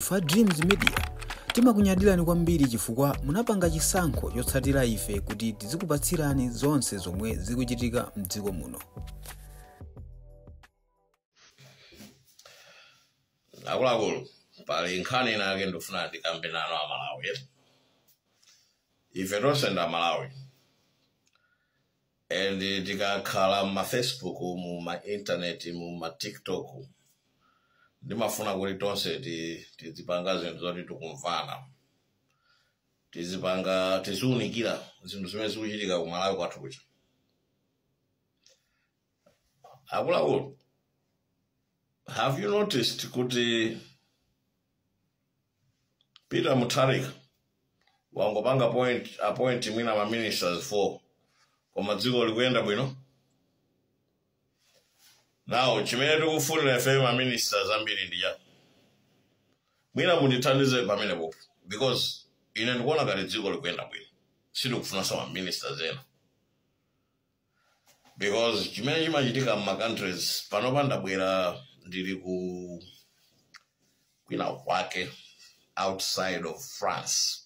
Ife a Dreams Media timakunyadirani kwambiri chifukwa munapanga chisankho chotsatira ife kuti tizikupatsirani zonse zomwe zikuchitika mdziko muno. Akuluakulu, pali nkhani inake ndifuna ndikambe nanu Amalawi. Ife tonse ndi Amalawi. And tikakhala mma Facebook, mu ma internet, mu ma TikTok, ndimafuna kuti tonse tizipanga zinthu zoti tikumvana. Tizipanga, tiziunikira zinthu zimene zikuchitika ku Malawi kwathu kuja. Akuluakulu, have you noticed kuti Peter Mutharika wangopanga appoint mwina ma ministers 4, koma dziko likuyenda bwino? Now, chimene tikufunira ife ma ministers ambiri ndi chani? Mwina mundithandize pamenepo, because ine ndikuona ngati dziko likuyenda bwino. Sitikufunanso ma ministers ena. Because chimene chimachitika mma countries, panopa ndabwera ndili ku kwina kwake outside of France.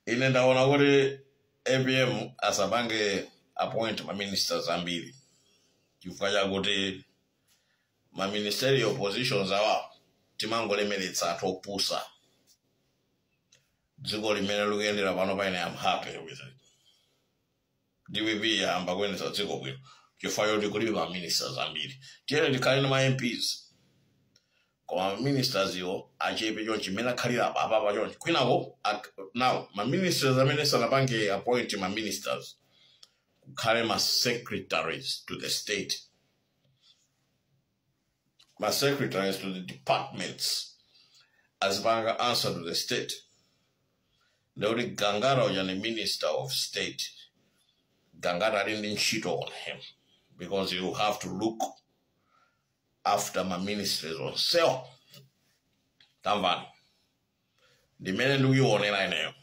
Ine ndaona kuti APM asapange appoint ma ministers ambiri. Chifukwa chakuti ma ministerial positions awa timangolemeretsa anthu opusa. Dziko limene likuyendera pano pa ine I'm happy with it. DPP yayamba kuyendetsa dziko bwino chifukwa choti kulibe ma ministers ambiri. Tiyeni tikhale ndi ma MPs. Koma ma ministers iwo achepe chonchi mmene akhalira apa apa chonchi. Kwinako, now, ma ministers amene sanapange appoint ma ministers kukhale ma secretaries to the state, ma secretaries to the departments azipanga answer to the state. Ndekuti Gangata uja ni minister of state. Gangata ali ndi ntchito on him because you have to look after ma ministries onsewa. Tamvani ndimene ndikuyionera ineyo.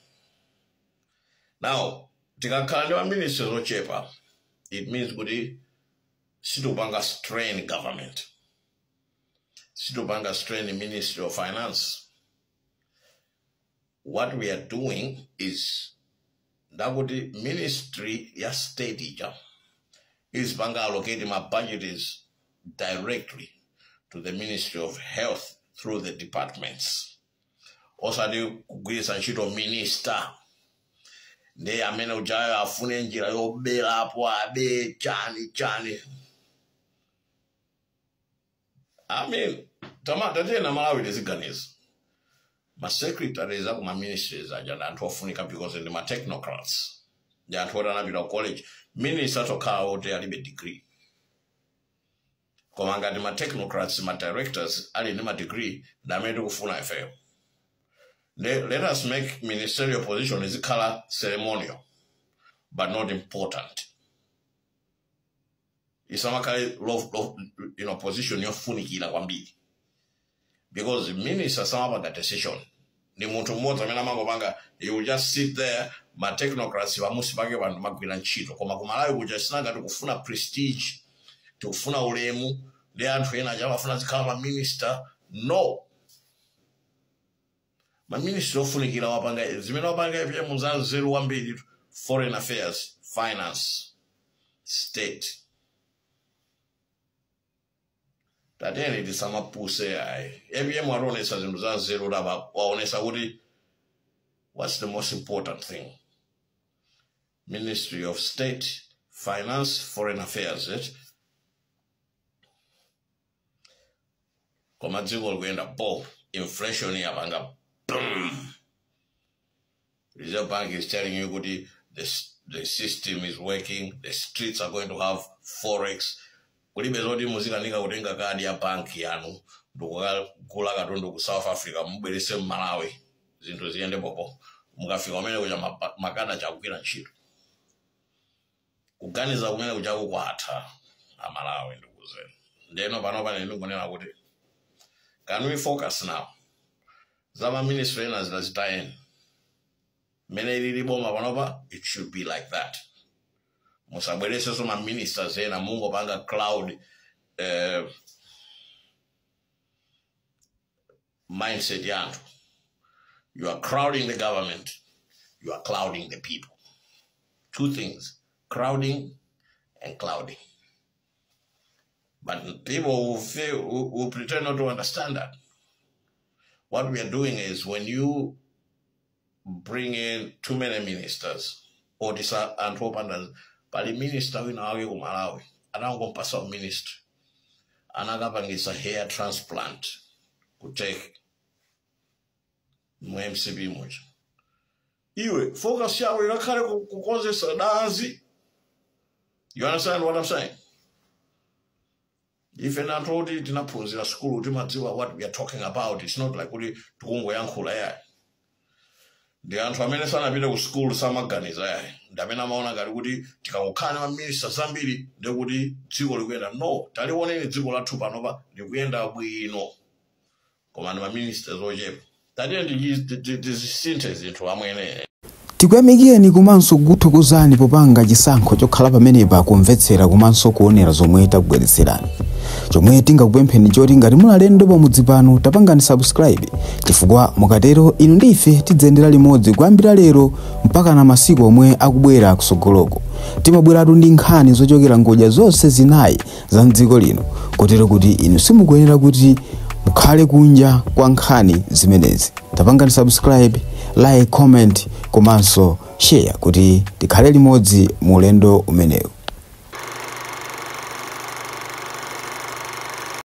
Now tikakhala ndi ma ministries ochepa, it means kuti sitikupanga strain government, sitikupanga strain Ministry of Finance. What we are doing is ndakuti ministry ya state ija izipanga allocate ma budgets directly to the Ministry of Health through the departments. Osati kugwiritsa ntchito minister ndiye amene ujayo afune njira yoberapo abe chani chani. I mean, tatena Malawi tiziganiza. Ma secretaries aku ma ministries aja ndi anthu ofunika because ndi ma technocrats. Ndi anthu oti anapita ku college. Minister atokhala oti alibe degree. Koma ngati ma technocrats, ma directors ali ndi ma degree, ndi amene tikufuna ifeyo. Let us make ministerial position izikhala ceremonial, but not important. Isamakhale position yofunikira kwambiri. Because minister samapanga decision. Ndi munthu mmodzi amene amangopanga, you will just sit there, ma technocrats pamusi pake panthu magwira ntchito. Koma ku Malawi kuja sinanga tikufuna prestige, tikufuna ulemu, ndi anthu ena aja amafuna zikhala ma minister. No. Ma minister ofunikira wapanga, zimene wapanga APM za nzeru kwambiri, foreign affairs, finance, state. Tatene tisamapuse ayi. APM waonesa zinthu za nzeru lapa, waonesa kuti what's the most important thing? Ministry of State, Finance, Foreign Affairs, it? Koma dziko likuyenda bo, inflation yapanga boom. Reserve Bank is telling you kuti the system is working, the streets are going to have forex. Kulibe zoti muzikanika kutenga kadi ya banki yanu ndikukagula katundu ku South Africa mubwerese mu Malawi zinthu ziyende popo. Mukafika kumene kuja makada chakugwira ntchito. Kuganiza kumene kuja kukwatha a Malawi ndikuzeni. Ndeno pano pane ndikunena kuti can we focus now? Za ma ministry ena zinazitayeni. Mene ilili boma panopa, it should be like that. Musabweresenso ma ministers ena mungopanga cloud Mindset ya anthu. You are crowding the government, you are clouding the people. Two things: crowding and clouding. But people will pretend not to understand that. What we are doing is, when you bring in too many ministers, or this anthu opanda, pali minister wina wake ku Malawi anangompasa ministry, anakapangisa hair transplant kuteke mu MCP muja. Iwe focus yako ikakhale kukonzesa dazi. You understand what I'm saying? Ife anthu oti tinaphunzira sukulu, timadziwa what we are talking about. It's not like kuti tikungoyankhula yayi. Ndi anthu amene sanapite ku sukulu, samaganiza yayi, ndi amene amaona ngati kuti tikangokhala ndi maminista zambiri ndikuti dziko likuyenda. No, talioneni dziko lathu panopa likuyenda bwino, koma ndi maminista ochepa. Tatiye tizisinthe zinthu, amwene. Tikuyamikeni komanso kukuthokozani popanga chisankho chokhala pamenepa kumvetsera komanso kuonera zomwe takubweretserani. Chomwe tingakupempheni choti ngati muli alendo pamudzi pano, tapangani subscribe, chifukwa mukatero inu ndi ife tidzayendera limodzi kuyambira lero mpaka na masiku omwe akubwera kusogoloko. Timabweratu ndi nkhani zochokera ngodya zonse zinayi za mdziko lino, kotero kuti inu simukuyenera kuti mukhale kunja kwa nkhani zimenezi. Tapangani subscribe, like, comment komanso share kuti tikhale limodzi mu ulendo umenewu.